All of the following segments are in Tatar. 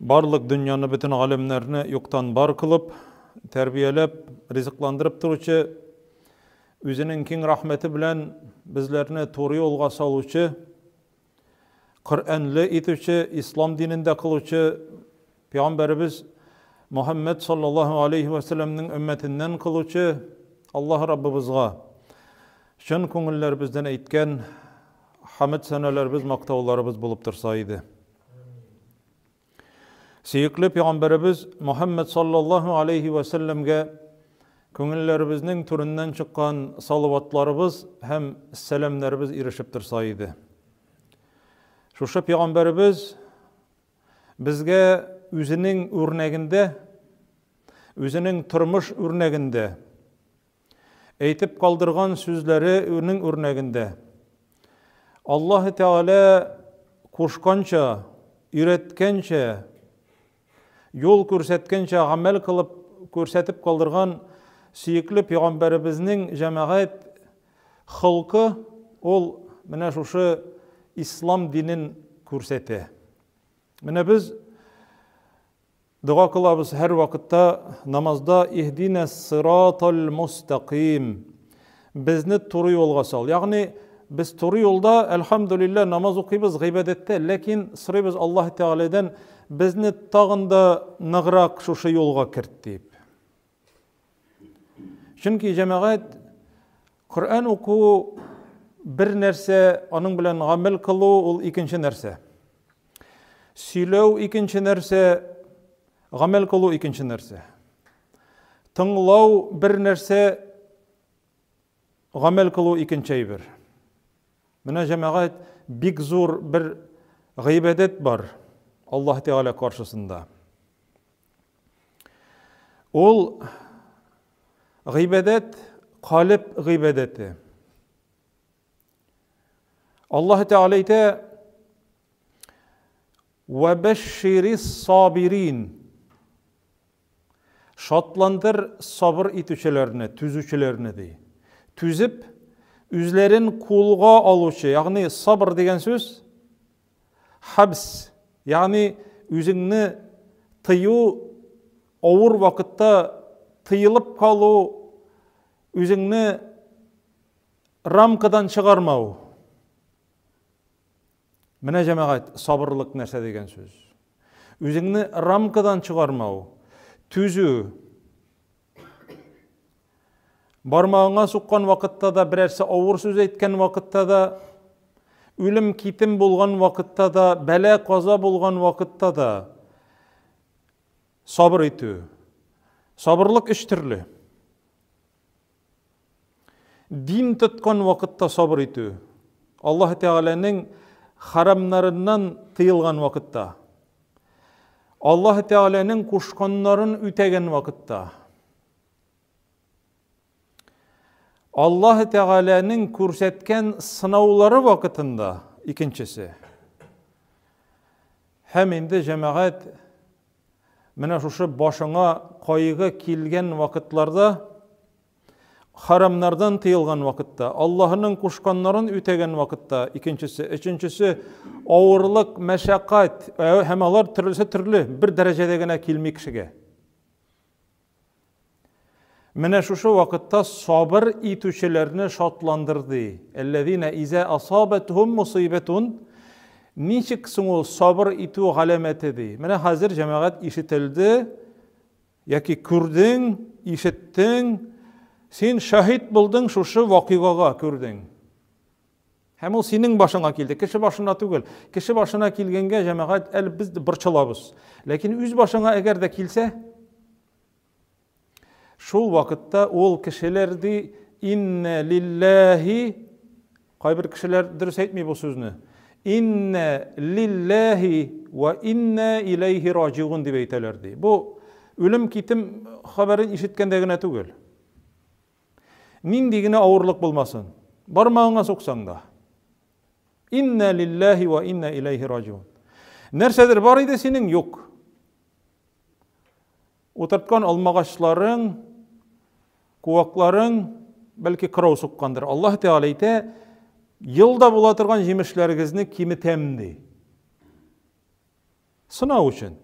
Барлык дөньяны, бөтен галәмнәрне юктан бар кылып, тәрбияләп, ризыкландырып торучы, үзенең киң рәхмәте белән безләрне туры юлга салучы, Коръәнле итүче, ислам динендә кылучы Пәйгамбәребез Мөхәммәд саллаллаһу алейхи вә сәлләмнең өммәтеннән кылучы Аллаһ Раббыбызга чын күңелләребездән әйткән хәмд сәнәләребез, мактауларыбыз булып торса иде. Сөекле пәйгамбәребез Мөхәммәд саллаллаһу алейхи вә сәлләмгә күңелләребезнең түреннән чыккан салаватларыбыз һәм сәламнәребез ирешеп торса иде. Шушы пәйгамбәребез безгә үзенең үрнәгендә, үзенең тормыш үрнәгендә әйтеп калдырган сүзләре үнең үрнәгендә Аллаһы Тәгалә кушканча, өйрәткәнчә, юл күрсәткәнчә гамәл кылып күрсәтеп калдырган сөекле пәйгамбәребезнең җәмәгать холкы ул менә шушы ислам динен күрсәтә. Менә без Дога кылабыз һәр вакытта намазда иһдина сиратал мустаким. Безне туры юлга сал. Ягъни без туры юлда, әлхәмдүлилләһ, намаз укыйбыз, гыйбадәттә, ләкин сорыйбыз Аллаһ Тәгаләдән безне тагын да ныграк шушы юлга керт дип. Чөнки җәмәгать Коръән уку бер нәрсә, аның белән гамәл кылу ул икенче нәрсә. Сөйләү икенче нәрсә, гамәл кылу икенче нәрсә. Тыңлау бер нәрсә, гамәл кылу икенче әйбер. Менә җәмәгать бик зур бер гыйбадәт бар Аллаһ Тәгалә каршысында. Ул гыйбадәт калеб гыйбадәте. Аллаһ Тәгалә әйтә: "Ва башширис сабирин" Шатландыр сабыр итүчеләрне, түзүчеләрне ди. Түзеп, үзләрен кулга алучы, ягъни сабыр дигән сүз хабс, ягъни үзеңне тыю, авыр вакытта тыелып калу, үзеңне рамкадан чыгармау. Менә җәмәгать, сабырлык нәрсә дигән сүз. Үзеңне рамкадан чыгармау, түзү. Бармагыңа суккан вакытта да, берәрсе авыр сүз әйткән вакытта да, үлем китем булган вакытта да, бәла каза булган вакытта да сабыр итү. Сабырлык өч төрле. Дин тоткан вакытта сабыр итү. Аллаһ Тәгаләнең харамнарыннан тыелган вакытта. Аллаһ Тәгаләнең кушканнарын үтәгән вакытта. Аллаһ Тәгаләнең күрсәткән сынаулары вакытында икенчесе. Һәм инде җәмәгать Менә шушы башыңа кайгы килгән вакытларда, харамнардан тыелган вакытта, Аллаһының кушканнарын үтәгән вакытта, икенчесе, өченчесе, авырлык, мәшәкать, э, һәм алар төрлесе төрле, бер дәрәҗәдә генә килми кешегә. Менә шушы вакытта сабыр итүчеләрне шатландырды. Әлләзина изә асабәтһум мусыйбәтун. Ничек соң ул сабыр итү галәмәте ди. Менә хәзер җәмәгать ишетелде яки күрдең, ишеттең, син шаһит булдың шушы вакыйгага күрдең. Һәм ул синең башыңа килде, кеше башына түгел. Кеше башына килгәнгә җәмәгать әле без борчылабыз. Ләкин үз башыңа әгәр дә килсә, шул вакытта ул кешеләр ди, иннә лилләһи, кайбер кешеләр дөрес әйтми бу сүзне. Иннә лилләһи ва иннә иләйһи раҗиун дип әйтәләр ди. Бу үлем китем хәбәрен ишеткәндә генә түгел. Нинди генә авырлык булмасын, бармагыңа суксаң да. Инна лилләһи ва инна иләйһи раҗиун. Нәрсәдер бар иде синең, юк. Утырткан алмагачларың, куакларың, бәлки кырау суккандыр. Аллаһ Тәгалә әйтә, елда була торган җимешләрегезне киметәм ди. Сынау өчен.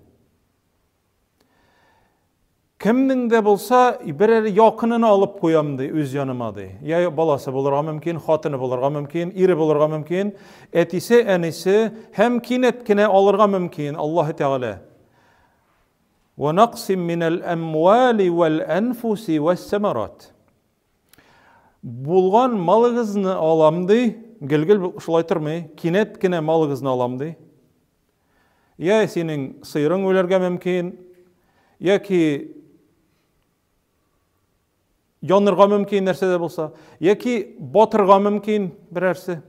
Кемнең дә булса берәр якынын алып куям ди үз яныма ди. Я баласы булырга мөмкин, хатыны булырга мөмкин, ире булырга мөмкин, әтисе, әнисе һәм кинәт кенә алырга мөмкин Аллаһ Тәгалә. Ва нақсим минәл әмвали вәл әнфуси вәс-самарат. Булган малыгызны алам ди, гел-гел шулай тормый, кинәт кенә малыгызны алам ди. Я синең сыерың үләргә мөмкин, яки янырга мөмкин нәрсә дә булса, яки батырга мөмкин берәрсе.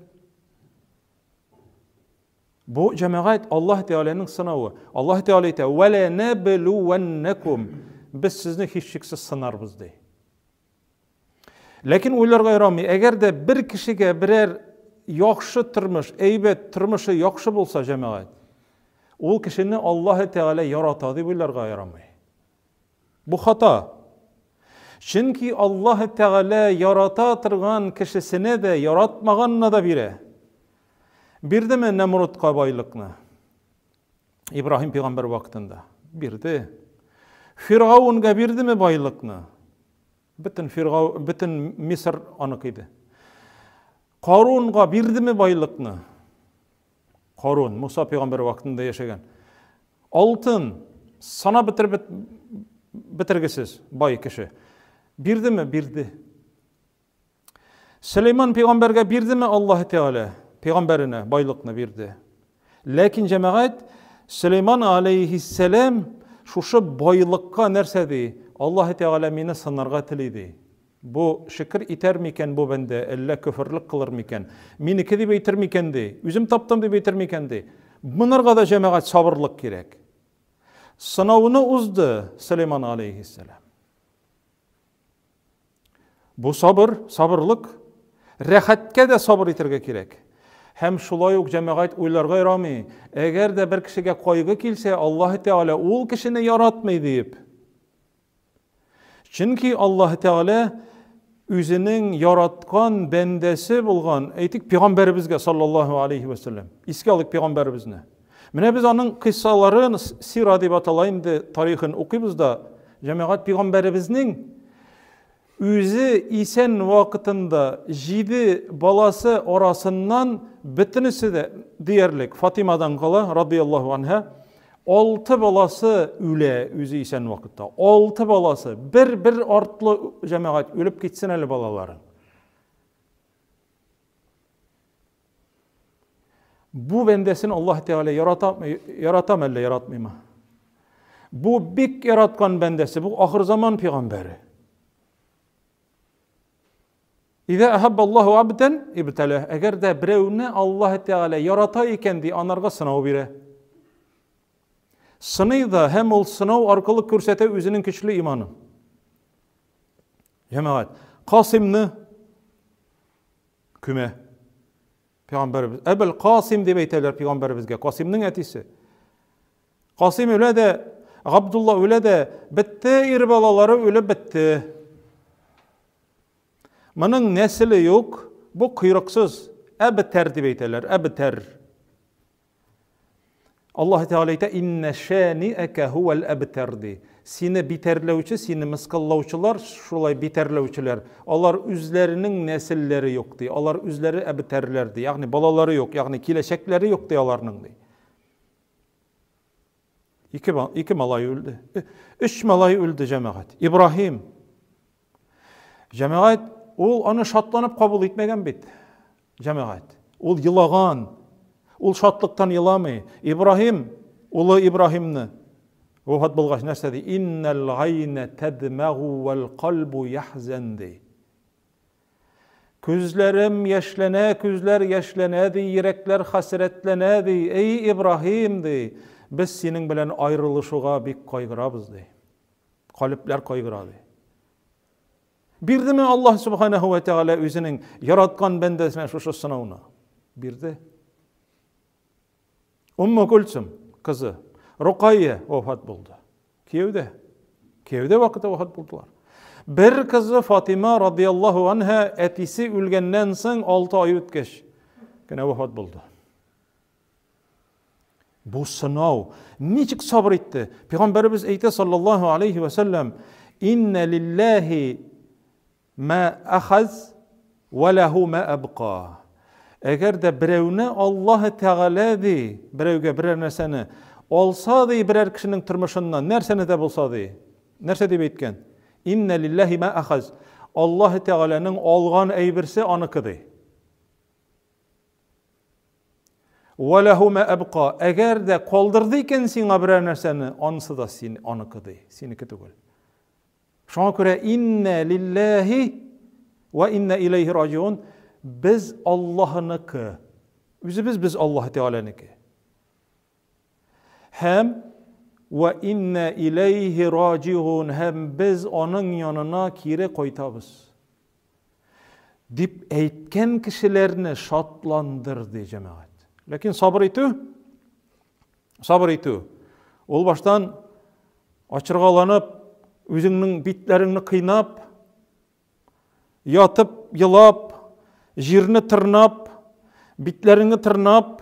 Бу җәмәгать Аллаһ Тәгаләнең сынавы. Аллаһ Тәгалә әйтә: "Ва ла набluwannakum." Без сезне һичшиксез сынарбыз ди. Ләкин уйларга ярамый. Әгәр дә бер кешегә берәр яхшы тормыш, әйбәт тормышы яхшы булса, җәмәгать, ул кешене Аллаһ Тәгалә ярата дип уйларга ярамый. Бу хата. Чөнки Аллаһ Тәгалә ярата торган кешесенә дә, яратмаганына да бирә. Бирдеме Нәмрудка байлыкны? Ибраһим пәйгамбәр вакытында бирде. Фиргаунга бирдеме байлыкны? Бөтен Фиргау, бөтен Мисыр аныкы иде. Карунга бирдеме байлыкны? Карун, Муса пәйгамбәр вакытында яшәгән. Алтын санап бетереп бетергесез бай кеше. Бирдеме? Бирде. Сөләйман пәйгамбәргә бирдеме Аллаһ Тәгалә? Пәйгамбәренә байлыкны бирде. Ләкин җәмәгать Сөләйман алейхиссәлам шушы байлыкка нәрсә ди? Аллаһ Тәгалә мине сынарга тели ди. Бу шөкер итәр микән бу бәндә, әллә көферлек кылыр микән? Минеке дип әйтер микән ди? Үзем таптым дип әйтер микән ди? Монарга да җәмәгать сабырлык кирәк. Сынауны узды Сөләйман алейхиссәлам. Бу сабыр, сабырлык. Рәхәткә дә сабыр итәргә кирәк. Һәм шулай ук җәмәгать уйларга ярамый. Әгәр дә бер кешегә кайгы килсә, Аллаһ Тәгалә ул кешене яратмый диеп. Чөнки Аллаһ Тәгалә үзенең яраткан бәндәсе булган, әйтик, пәйгамбәребезгә саллаллаһу алейхи ва саллям. Искә алыйк пәйгамбәребезне. Менә без аның кыйссаларын, сира дип атала инде, тарихын укыйбыз да, җәмәгать пәйгамбәребезнең үзе исән вакытында җиде баласы арасыннан бөтенесе дә диярлек Фатимадан кала, радияллаһу анһа, алты баласы үлә үзе исән вакытта. Алты баласы бер-бер артлы җәмәгать үлеп китсен әле балалары. Бу бәндәсен Аллаһ Тәгалә ярата, яратамы әллә яратмыймы? Бу бик яраткан бәндәсе, бу ахыр заман пәйгамбәре. Иза ахабба Аллаһу абдан ибтала. Әгәр дә берәүне Аллаһ Тәгалә ярата икән ди, анарга сынау бирә. Сыный да һәм ул сынау аркылы күрсәтә үзенең көчле иманын. Җәмәгать, Касимны күмә. Пәйгамбәребез. Әбел Касим дип әйтәләр пәйгамбәребезгә. Касимның әтисе. Касим үлә дә, Габдулла үлә дә, бетте, ир балалары үлеп бетте. Моның нәселе юк, бу койрыксыз, әбтәр дип әйтәләр, әбтәр. Аллаһ Тәгалә әйтә, Иннә шаниәкә һуәл әбтәр ди. Сине битәрләүче, сине мыскыллаучылар, шулай битәрләүчеләр, алар үзләренең нәселләре юк ди. Алар үзләре әбтәрләр ди. Ягъни балалары юк, ягъни киләчәкләре юк ди аларның ди. Ике, ике малай үлде. Өч малай үлде җәмәгать. Ибраһим. Җәмәгать ул аны шатланып кабул итмәгән бит. Җәмәгать. Ул елаган. Ул шатлыктан еламый. Ибраһим, улы Ибраһимны вафат булгач нәрсә ди? Иннәл гайнә тәдмәгу вәл кальбу яхзән ди. Күзләрем яшьләнә, күзләр яшьләнә ди, йөрәкләр хәсрәтләнә ди. Эй Ибраһим ди, без синең белән аерылышуга бик кайгырабыз ди. Калебләр кайгыра ди. Бирдеме Аллаһ Субханаһу ва Тәгалә үзенең яраткан бәндәсенә шушы сынауны? Бирде. Умму Кульсум кызы Рукайя вафат булды. Кияүдә. Кияүдә вакытта вафат булдылар. Бер кызы Фатима радияллаһу анһа әтисе үлгәннән соң 6 ай үткәч кенә вафат булды. Бу сынау. Ничек сабыр итте? Пәйгамбәребез әйтә саллаллаһу алейхи ва сәлләм, "Инна лиллаһи ма ахаз ва лаху ма абка." Әгәр дә берәүне Аллаһ Тәгалә ди, берәүгә берәр нәрсәне алса ди, берәр кешенең тормышыннан нәрсәне дә булса ди. Нәрсә дип әйткән? Инна лиллаһи ма ахаз. Аллаһ Тәгаләнең алган әйберсе аныкы ди. Вә ләһу мә әбка. Әгәр дә калдырды икән сиңа берәр нәрсәне, анысы да син аныкы ди, синеке түгел. Шуңа күрә иннә лилләһи вә иннә иләйһи раҗиун без Аллаһыныкы. Үзебез без Аллаһ Тәгаләнеке. Һәм вә иннә иләйһи раҗиун һәм без аның янына кире кайтабыз. Дип әйткән кешеләрне шатландыр, ди җәмәгать. Ләкин сабыр итү, сабыр итү, ул баштан ачыргаланып, үзеңнең битләреңне кыйнап, ятып, елап, җирне тырнап, битләреңне тырнап,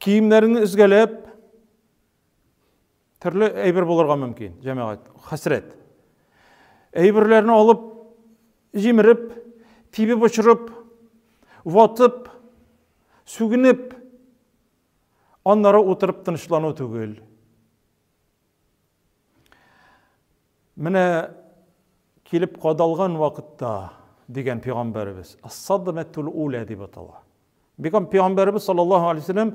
киемнәреңне өзгәләп, Төрле әйбер булырга мөмкин, җәмәгать, хәсрәт. Әйберләрне алып, җимереп, тибеп очырып, ватып, сүгенеп, аннары утырып тынычлану түгел. Менә килеп кадалган вакытта, дигән пәйгамбәребез, ас-садматул ула дип атала. Бигам пәйгамбәребез саллаллаһу алейһи вәсәлләм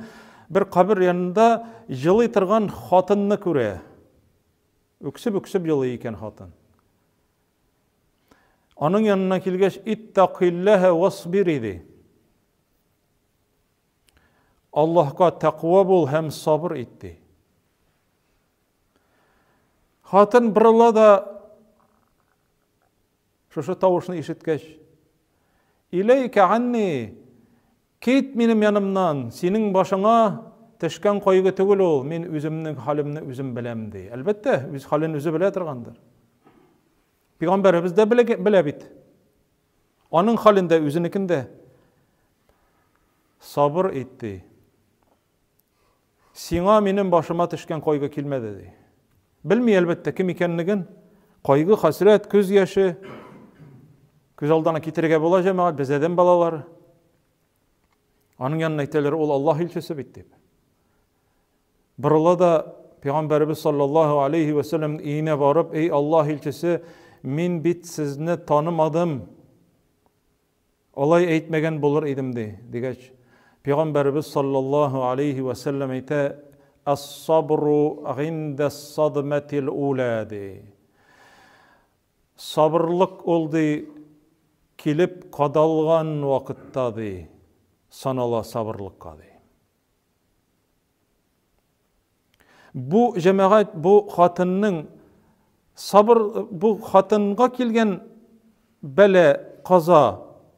бер кабер янында елый торган хатынны күрә. Үксеп-үксеп елый икән хатын. Аның янына килгәч, иттакиллаһа васбири ди. Аллаһка тәкъва бул һәм сабыр ит ди. Хатын борыла да шушы тавышны ишеткәч, Иләйкә анни, кит минем янымнан, синең башыңа төшкән кайгы түгел ул, мин үземнең хәлемне үзем беләм, ди. Әлбәттә, үз хәлен үзе белә торгандыр. Пәйгамбәребез дә белә, белә бит. Аның хәлен дә, үзенекен дә. Сабыр ит, ди. Сиңа минем башыма төшкән кайгы килмәде, ди. Белми, әлбәттә, кем икәнлеген. Кайгы, хәсрәт, күз яше. Күз алдына китерергә була, җәмәгать, без адәм балалары. Аның янына әйтәләр, ул Аллаһ илчесе бит, дип. Борыла да Пәйгамбәребез саллаллаһу алейхи вә сәлләм өенә барып, эй Аллаһ илчесе, мин бит сезне танымадым. Алай әйтмәгән булыр идем, ди, дигәч, Пәйгамбәребез саллаллаһу алейһи вә сәлләм әйтә, Ас-сабру гиндә садмәтил ула, ди. Сабырлык ул, ди, килеп кадалган вакытта, ди, санала сабырлыкка, ди. Бу җәмәгать, бу хатынның сабыр, бу хатынга килгән бәла, каза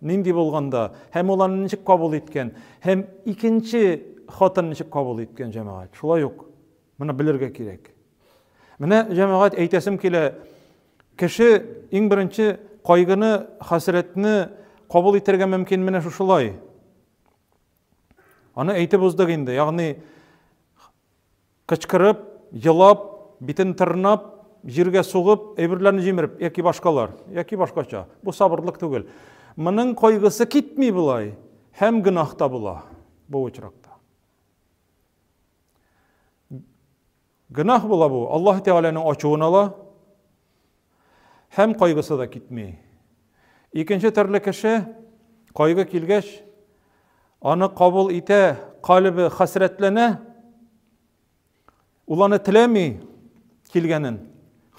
нинди булганда, һәм ул аны ничек кабул иткән, һәм икенче хатын ничек кабул иткән җәмәгать. Шулай ук моны белергә кирәк. Менә җәмәгать әйтәсем килә, кеше иң беренче кайгыны, хәсрәтне кабул итәргә мөмкин менә шушылай. Аны әйтеп уздык инде, ягъни кычкырып, елап, битен тырнап, җиргә сугып, әйберләрне җимереп яки башкалар, яки башкача. Бу сабырлык түгел. Моның кайгысы китми болай һәм гөнаһ та була бу очракта. Гөнаһ була бу. Аллаһ Тәгаләнең ачуын ала һәм кайгысы да китми. Икенче төрле кеше кайгы килгәч, аны кабул итә, калебе хәсрәтләнә. Ул аны теләми килгәнен.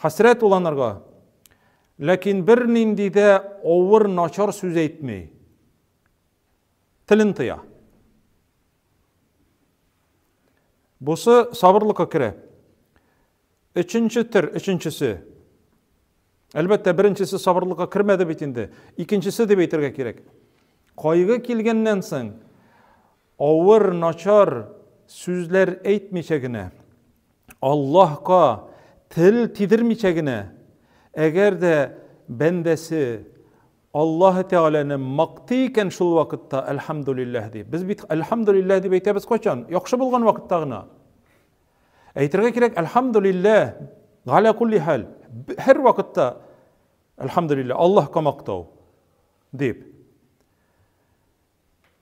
Хәсрәт ул анарга. Ләкин бернинди дә авыр начар сүз әйтми. Телен тыя. Бусы сабырлыкка керә. Өченче төр, өченчесе. Әлбәттә, беренчесе сабырлыкка кермәде бит инде. Икенчесе дип әйтергә кирәк. Кайгы килгәннән соң авыр, начар сүзләр әйтмичә генә, Аллаһка тел тидермичә генә, әгәр дә бәндәсе Аллаһы Тәгаләне мактый икән шул вакытта, әлхәмдулилләһ дип. Без бит әлхәмдулилләһ дип әйтәбез кайчан? Яхшы булган вакытта гына. Әйтергә кирәк, әлхәмдулилләһ, галя кулли хәл. Һәр вакытта әлхәмдулилләһ, Аллаһка мактау дип.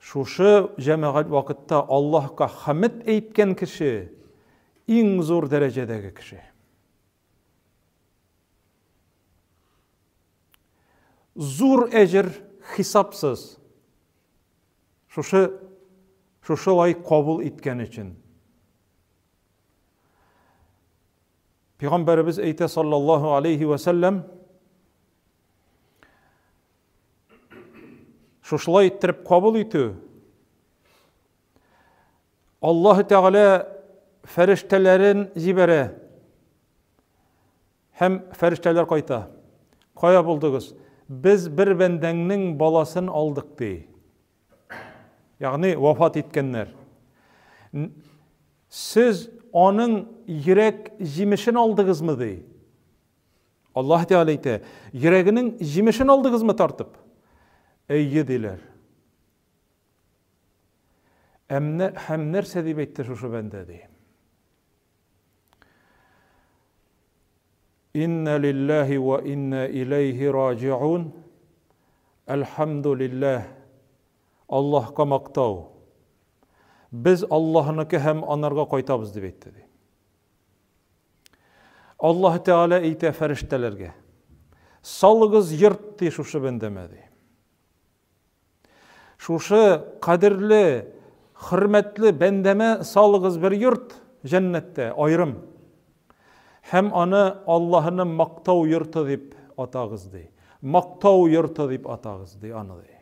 Шушы җәмәгать вакытта Аллаһка хәмд әйткән кеше иң зур дәрәҗәдәге кеше. Зур әҗер хисапсыз. Шушы шушылай кабул иткән өчен. Пәйгамбәребез әйтә саллаллаһу алейхи ва сәлләм, шушылай иттереп кабул итү Аллаһ Тәгалә фәрештәләрен җибәрә. Һәм фәрештәләр кайта. Кая булдыгыз? Без бер бәндәңнең баласын алдык, ди. Ягъни вафат иткәннәр. Сез аның йөрәк җимешен алдыгызмы, ди. Аллаһ Тәгалә әйтә, йөрәгенең җимешен алдыгызмы тартып? Әйе, диләр. Әмнә, һәм нәрсә дип әйтте шушы бәндә, ди. Инна лиллахи ва инна илейхи раҗиун. Әлхәмдулиллаһ. Аллаһка мактау. Без Аллаһныкы һәм анарга кайтабыз дип әйтте ди. Аллаһ Тәгалә әйтә фәрештәләргә. Салыгыз йорт ди шушы бәндәмә ди. Шушы кадерле, хөрмәтле бәндәмә салыгыз бер йорт җәннәттә, аерым. Һәм аны Аллаһының мактау йорты дип атагыз ди. Мактау йорты дип атагыз ди аны ди.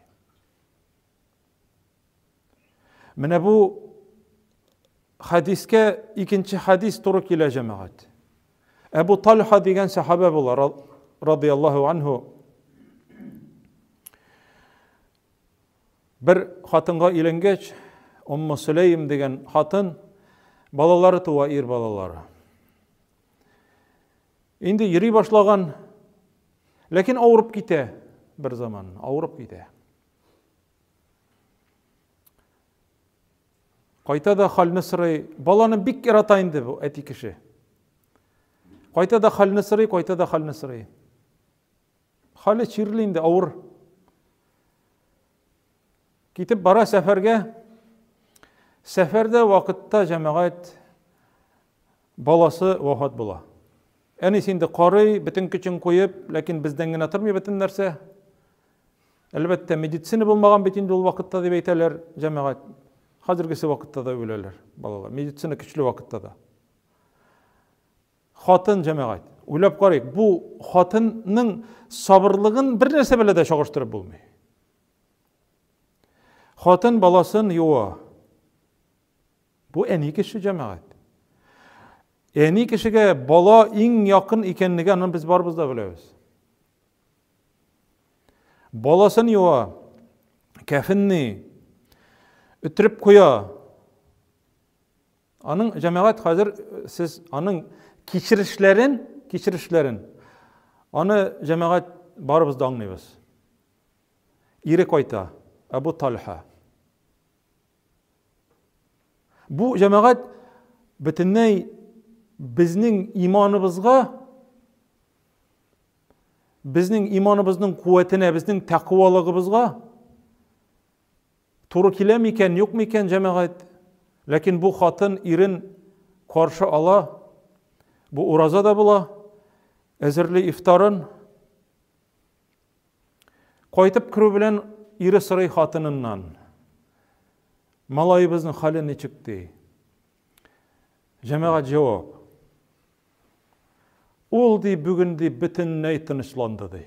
Менә бу хәдискә икенче хәдис туры килә җәмәгать. Әбу Тальха дигән сәхабә була, радияллаһу анһу. Бер хатынга өйләнгәч, Умму Сөләйм дигән хатын, балалары туа, ир балалары. Инде йөри башлаган, ләкин авырып китә бер заман, авырып китә. Кайта да хәлне сорый. Баланы бик ярата инде бу әти кеше. Кайта да хәлне сорый, кайта да хәлне сорый. Хәле чирле инде, авыр. Китеп бара сәфәргә. Сәфәрдә вакытта җәмәгать баласы вафат була. Әнисе инде карый, бөтен көчен куеп, ләкин бездән генә тормый бөтен нәрсә. Әлбәттә, медицина булмаган бит инде ул вакытта дип әйтәләр җәмәгать. Хәзергесе вакытта да үләләр балалар. Медицина көчле вакытта да. Хатын җәмәгать. Уйлап карыйк, бу хатынның сабырлыгын бер нәрсә белән дә чагыштырып булмый. Хатын баласын юа. Бу әни кеше җәмәгать. Әни кешегә бала иң якын икәнлеге аны без барыбыз да беләбез. Баласын юа, кәфенни, өтереп куя. Аның җәмәгать хәзер э, сез аның кичерешләрен, кичерешләрен аны җәмәгать барыбыз да аңлыйбыз. Ире кайта, Әбу Тальха. Бу җәмәгать бөтенләй безнең иманыбызга Безнең иманыбызның куәтенә, безнең тәкъвалыгыбызга туры килә микән, юк микән, җәмәгать? Ләкин бу хатын ирен каршы ала, бу ураза да була, әзерли ифтарын. Кайтып керү белән ире сорый хатыныннан. Малаебызның хәле ничек ди? Җәмәгать җавап. Ул ди бүген ди бөтенләй тынычланды ди.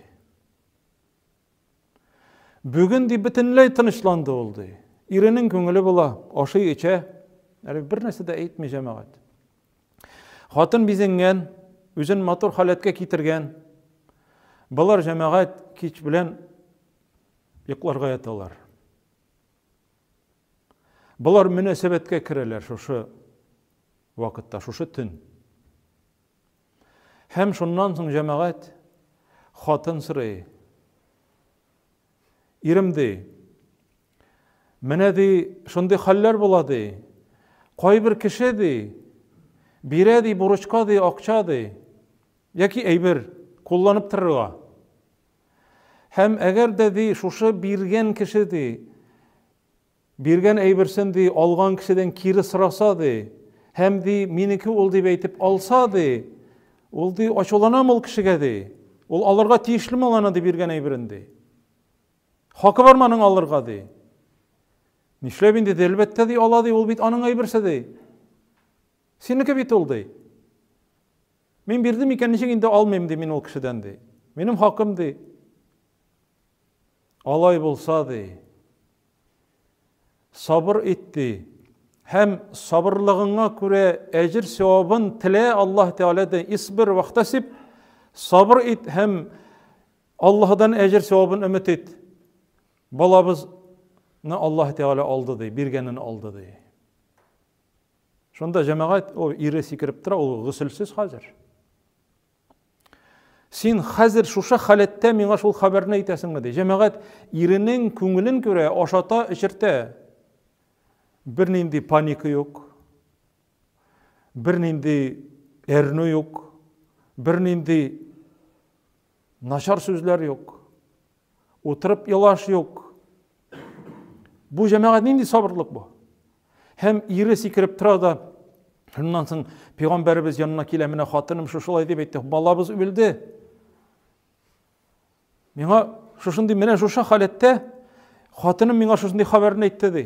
Бүген ди бөтенләй тынычланды ул ди. Иренең күңеле була, ашый эчә. Әле бер нәрсә дә әйтми җәмәгать. Хатын бизенгән, үзен матур халәткә китергән. Болар җәмәгать кич белән йокларга яталар. Болар мөнәсәбәткә керәләр шушы вакытта, шушы төн. Һәм шуннан соң җәмәгать хатын сорый. Ирем ди, менә ди, шундый хәлләр була ди. Кайбер кеше ди, бирә ди бурычка ди акча ди, яки әйбер кулланып торырга. Һәм әгәр дә ди шушы биргән кеше ди, биргән әйберсен ди алган кешедән кире сораса ди, һәм ди минеке ул дип әйтеп алса ди, ул ди ачуланам ул кешегә ди. Ул алырга тиешлеме ул аны ди биргән әйберен ди. Хакы бармы аның алырга ди. Нишләп инде ди, әлбәттә ди ала ди, ул бит аның әйберсе ди. Синеке бит ул ди. Мин бирдем икән, ничек инде алмыйм ди мин ул кешедән ди. Минем хакым ди. Алай булса ди. Сабыр ит ди. Һәм сабырлыгыңа күрә әҗер савабын телә Аллаһ Тәгаләдән. Исбир вахтасиб. Сабыр ит һәм Аллаһыдан әҗер савабын өмет ит. Балабызны Аллаһ Тәгалә алды ди, биргәнен алды ди. Шунда җәмәгать, ул ире сикереп тора, ул гөселсез хәзер. Син хәзер шушы халәттә миңа шул хәбәрне әйтәсеңме ди. Җәмәгать иренең күңелен күрә, ашата, эчертә. Бернинди паника юк. Бернинди әрнү юк. Бернинди Начар сүзләр юк. Утырып елаш юк. Бу җәмәгать нинди сабырлык бу? Һәм ире сикереп тора да, шуннан соң пәйгамбәребез янына килә, менә хатыным шушылай дип әйтте, балабыз үлде. Миңа шушындый менә шушы халәттә хатыным миңа шушындый хәбәрне әйтте ди.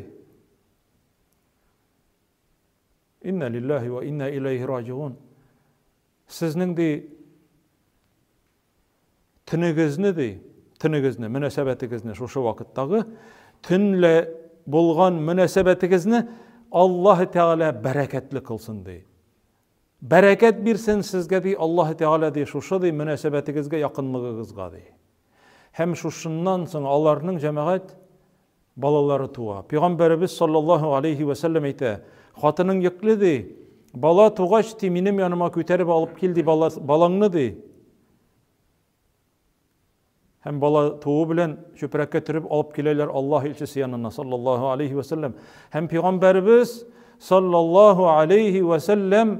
Инна лиллаһи ва инна илайһи раҗиун. Сезнең ди төнегезне ди, төнегезне, мөнәсәбәтегезне шушы вакыттагы төнлә булган мөнәсәбәтегезне Аллаһ Тәгалә бәрәкәтле кылсын ди. Бәрәкәт бирсен сезгә ди Аллаһ Тәгалә ди шушы ди мөнәсәбәтегезгә якынлыгыгызга ди. Һәм шушыннан соң аларның җәмәгать балалары туа. Пәйгамбәребез саллаллаһу алейхи вә сәлләм әйтә, хатының йөкле ди, бала тугач ди, минем яныма күтәреп алып кил ди балаңны ди. Һәм бала туу белән чүпрәккә төреп алып киләләр Аллаһ илчесе янына саллаллаһу алейхи вә сәлләм. Һәм пәйгамбәребез саллаллаһу алейхи вә сәлләм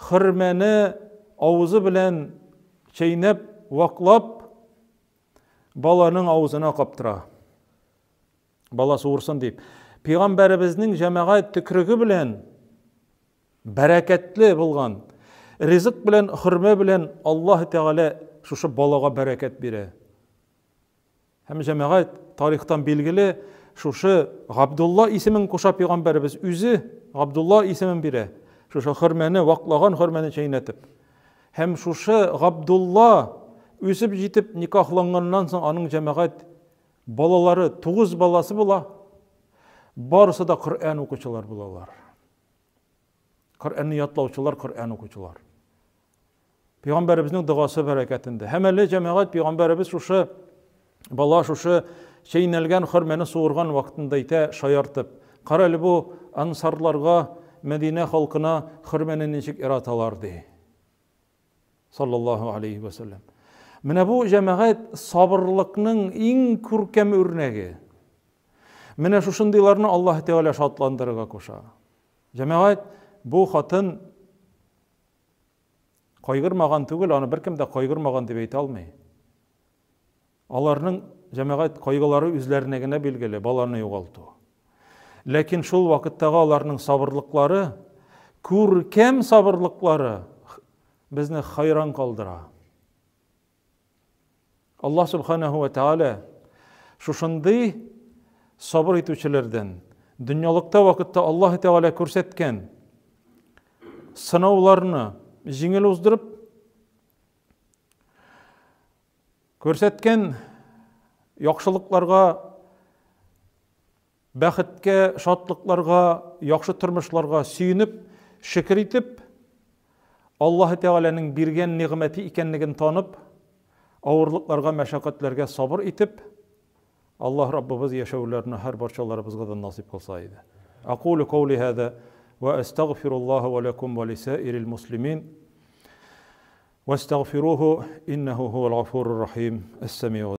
хөрмәне авызы белән чәйнәп, ваклап баланың авызына каптыра. Бала суырсын дип. Пәйгамбәребезнең җәмәгать төкреге белән бәрәкәтле булган ризык белән, хөрмә белән Аллаһ Тәгалә шушы балага бәрәкәт бирә. Һәм җәмәгать тарихтан билгеле, шушы Габдулла исемен куша пәйгамбәребез үзе Габдулла исемен бирә. Шушы хөрмәне, ваклаган хөрмәне чәйнәтеп. Һәм шушы Габдулла үсеп җитеп никахланганнан соң аның җәмәгать балалары, 9 баласы була. Барысы да Коръән укучылар булалар. Коръәнне ятлаучылар, Коръән укучылар. Пәйгамбәребезнең догасы бәрәкәтендә. Һәм әле җәмәгать пәйгамбәребез шушы бала шушы чәйнәлгән хөрмәне суырган вакытында әйтә, шаяртып. Кара әле бу ансарларга, Мәдинә халкына хөрмәне ничек яраталар ди. Саллаллаһу алейхи ва саллям. Менә бу җәмәгать сабырлыкның иң күркәм үрнәге. Менә шушындыйларны Аллаһ Тәгалә шатландырырга куша. Җәмәгать бу хатын кайгырмаган түгел, аны беркем дә кайгырмаган дип әйтә алмый. Аларның җәмәгать кайгылары үзләренә генә билгеле, баланы югалту. Ләкин шул вакыттагы аларның сабырлыклары, күркәм сабырлыклары безне хайран калдыра. Аллаһ субханаху ва тааля шушындый сабыр итүчеләрдән дөньялыкта вакытта Аллаһ Тәгалә күрсәткән сынауларны җиңел уздырып, күрсәткән яхшылыкларга, бәхеткә, шатлыкларга, яхшы тормышларга сөенеп, шөкер итеп, Аллаһы Тәгаләнең биргән нигъмәте икәнлеген танып, авырлыкларга, мәшәкатьләргә сабыр итеп, Аллаһ Раббыбыз яшәүләрне һәр барчаларыбызга да насыйп кылса иде. Акулу каули һаза ва астагфируллаһа ва лакум ва лисаирил муслимин. Вастагфируху иннаху хуал гафурур рахим. Ас-самиу.